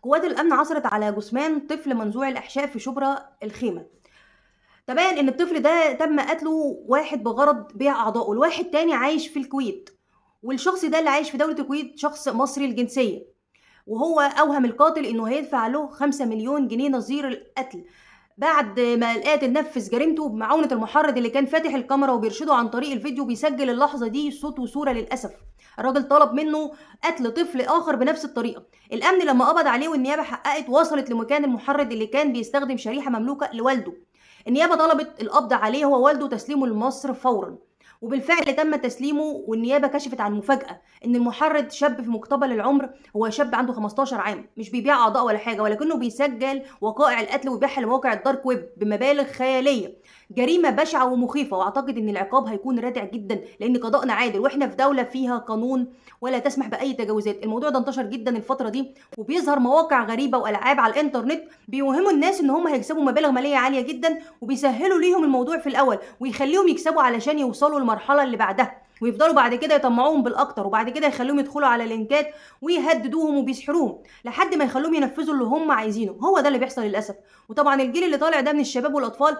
قوات الأمن عثرت على جثمان طفل منزوع الأحشاء في شبرا الخيمة. تبين إن الطفل ده تم قتله واحد بغرض بيع أعضائه لواحد تاني عايش في الكويت، والشخص ده اللي عايش في دولة الكويت شخص مصري الجنسية، وهو أوهم القاتل إنه هيدفع له 5 مليون جنيه نظير القتل. بعد ما القاتل نفذ جريمته بمعاونة المحرض اللي كان فاتح الكاميرا وبيرشده عن طريق الفيديو، بيسجل اللحظة دي صوت وصورة. للأسف الراجل طلب منه قتل طفل آخر بنفس الطريقة. الأمن لما قبض عليه والنيابة حققت وصلت لمكان المحرض اللي كان بيستخدم شريحة مملوكة لوالده. النيابة طلبت القبض عليه هو ووالده وتسليمه لمصر فورا، وبالفعل تم تسليمه. والنيابة كشفت عن مفاجأة إن المحرض شاب في مقتبل العمر، هو شاب عنده 15 عام، مش بيبيع أعضاء ولا حاجة، ولكنه بيسجل وقائع القتل ويبيعها لمواقع ال dark web بمبالغ خيالية. جريمة بشعة ومخيفة، وأعتقد إن العقاب هيكون رادع جدا لأن قضاءنا عادل وإحنا في دولة فيها قانون ولا تسمح بأي تجاوزات. الموضوع ده انتشر جدا الفترة دي، وبيظهر مواقع غريبة وألعاب على الإنترنت بيوهموا الناس إن هم هيكسبوا مبالغ مالية عالية جدا، وبيسهلوا ليهم الموضوع في الأول ويخليهم يكسبوا علشان يوصلوا للمرحلة اللي بعدها، ويفضلوا بعد كده يطمعوهم بالأكتر، وبعد كده يخليهم يدخلوا على لينكات ويهددوهم وبيسحروهم لحد ما يخلوهم ينفذوا اللي هم عايزينه. هو ده اللي بيحصل للأسف. وطبعا الجيل اللي طالع ده من الشباب والأطفال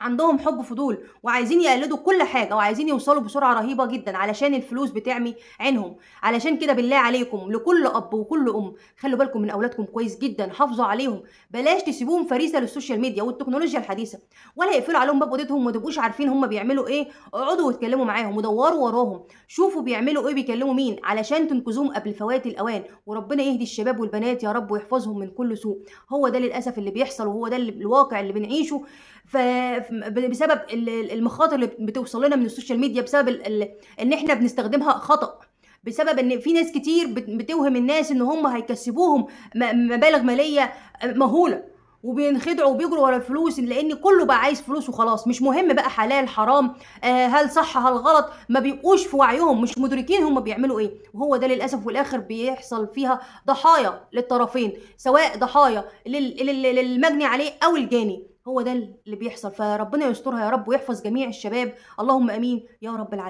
عندهم حب فضول وعايزين يقلدوا كل حاجة وعايزين يوصلوا بسرعة رهيبة جدا علشان الفلوس بتعمي عينهم. علشان كده بالله عليكم لكل أب وكل أم، خلوا بالكم من أولادكم كويس جدا، حافظوا عليهم، بلاش تسيبوهم فريسة لل social media والتكنولوجيا الحديثة، ولا يقفلوا عليهم باب أوضتهم وما تبقوش عارفين هم بيعملوا إيه. اقعدوا واتكلموا معاهم ودوروا وراهم، شوفوا بيعملوا إيه، بيكلموا مين، علشان تنقذوهم قبل فوات الأوان. وربنا يهدي الشباب والبنات يا رب ويحفظهم من كل سوء. هو ده للأسف اللي بيحصل، وهو ده الواقع اللي بنعيشه بسبب المخاطر اللي بتوصل لنا من ال social media، بسبب ان احنا بنستخدمها خطأ، بسبب ان في ناس كتير بتوهم الناس ان هم هيكسبوهم مبالغ مالية مهولة، وبينخدعوا وبيجروا ورا الفلوس، لان كله بقى عايز فلوس وخلاص، مش مهم بقى حلال حرام، هل صح هل غلط، ما بيبقوش في وعيهم، مش مدركين هم بيعملوا ايه. وهو ده للاسف والاخر بيحصل فيها ضحايا للطرفين، سواء ضحايا للمجني عليه او الجاني. هو ده اللي بيحصل. فربنا يسترها يا رب ويحفظ جميع الشباب، اللهم امين يا رب العالمين.